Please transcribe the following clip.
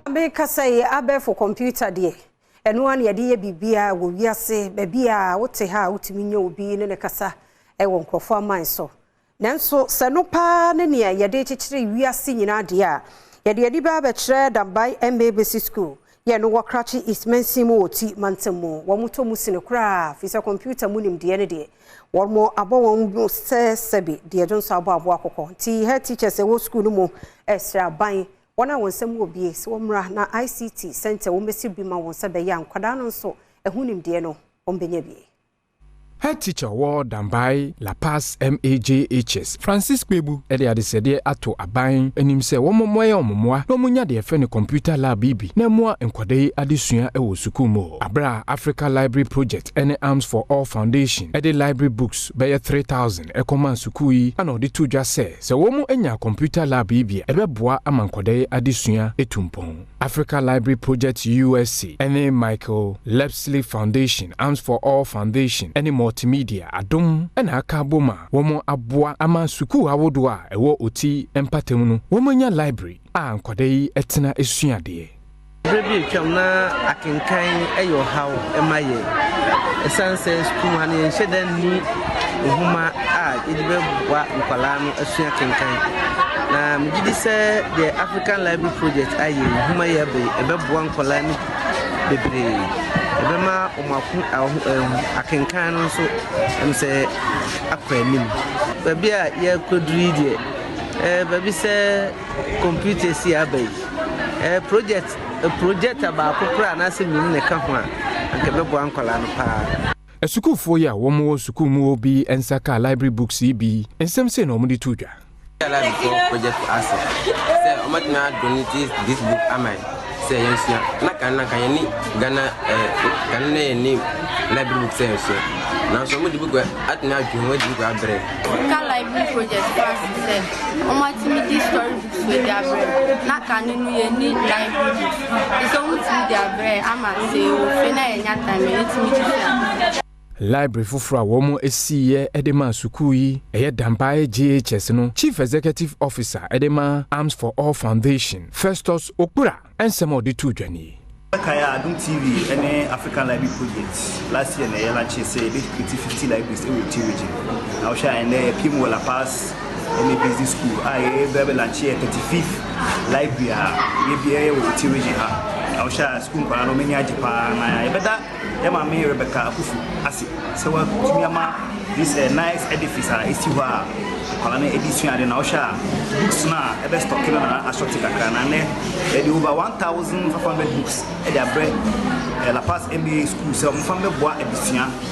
Mekasa yi, abɛɛfo kɔmputa deɛ, ɛno ara na yɛde yɛ biribiara wɔ wiase. Baabi a wote ha a, wotumi nye obi ne ne kasa ɛwɔ nkurɔfoɔ aman so. Nanso sɛ no paa ne nea yɛde kyekyere wiase nyinaa deɛ a, yɛde ani baa bɛkyerɛ Dambai M.A. Basic School yɛ no wɔ Krachi East Mansin mu wɔ Oti mantam mu. Wɔn tɔ mu sene koraa fi sɛ kɔmputa mu nimdeɛ no deɛ, wɔn abɔ wɔn mu sɛ sɛbi deɛ dwo nso abɔ aboa akɔkɔ. Nti head teachers ɛwɔ school no mu ɛsrɛ aban, wɔn a wɔn nsam wɔ bie, sɛ wɔn mmra na ICT center wɔn bɛsi bi ma wɔn nsa bɛyɛ a, nkwadaa no nso ɛho nimdeɛ no wɔn bɛnya bie. Head teacher wɔ Dambai La Paz M.A. JHS, Francis Kpebu, de adesɛdeɛ ato aban anim sɛ wɔn mmoa wɔn mmoa na wɔn nya deɛ yɛfrɛ no computer lab yi bi na mmoa nkwadaa yi adesua wɔ sukuu mu hɔ. Abere a Africa Library Project ne Arms for All Foundation de library books bɛyɛ 3000 ɛkɔma sukuu yi, ana ɔde to dwa sɛ wɔn anya computer lab yi bi a, ɛbɛboa ama nkwadaa yi adesua etu mpɔn. Africa Library Project USA ne Michael Lapsley Foundation, Arms for All Foundation ne Multimedia Adom ɛna aka abom a wɔn aboa ama sukuu ahodoɔ a ɛwɔ Oti mpatam no wɔn anya library a nkwadaa yi tena esua adeɛ. Berɛ bi atwam na akenkan yɛ ɔhaw ma yɛ, ɛsiane sɛ sukuu ha no yɛnhyɛ da nni nhoma a yɛde bɛboa nkwalaa no asua kenkan. Na megye di sɛ deɛ African Library Project ayɛ yi, nhoma yi aba yi, ɛbɛboa nkwalaa no bebree. Ɛbɛma wɔn ako akenkan no nso sɛ akɔ anim. Baabi a yɛrekɔduru yi deɛ, baabi sɛ computer si aba yi, project projector baako koraa anaasɛ mmienu na ɛka ho a, anka ɛbɛboa nkwalaa no paa. Asukuufoɔ yi a wɔn wɔ sukuu mu hɔ bi nsa kaa library books yi bi, nsɛm sɛ na wɔde to dwa. Library for project ase sɛ ɔmatumi adonate this book ama yɛ sɛ yɛnsua na kan na kan yɛne Ghana kan na yɛne library book sɛ yɛnsua, nanso ɔmo de book atumi adwe ho adi book abrɛ. Ka library project fast sɛ ɔmo atumi di story books wɔ de abrɛ, na kane no yɛni library books, nti sɛ ɔmo tumi de abrɛ ama sɛ ɛwɔ fie na yɛnya time a, yɛtumi de sua. Library foforɔ a wɔn asiiɛ de ma sukuu yi ɛyɛ Dambai JHS no, Chief Executive Officer de ma Arms for All Foundation, Festus Okpura, nsɛm a ɔde to dwa nie. Kae a Adom TV ne African Library Project last year na ɛyɛ launch sɛ yɛbɛ create 50 libraries ɛwɔ Oti Region. Na wohwɛ a, ɛnɛ yɛpie mu wɔ La Paz M.A. Basic School a yɛbɛ launch yɛ 35th library a yɛbi ɛyɛ wɔ Oti Region ha. Na wohwɛ a, school nkwadaa no ɔmani agye paa, na yɛbɛda yɛ maame Rebecca Akufu ase sɛ watumi ama this nice edifice a ɛsi hɔ a nkwadaa no ɛde sua ade. Na wohwɛ a, books no a ɛbɛ stock no na ashort kakra, na nnɛ yɛde over 1500 books ɛde abrɛ La Paz M.A. School sɛ ɔmfa mbɛboa adesua.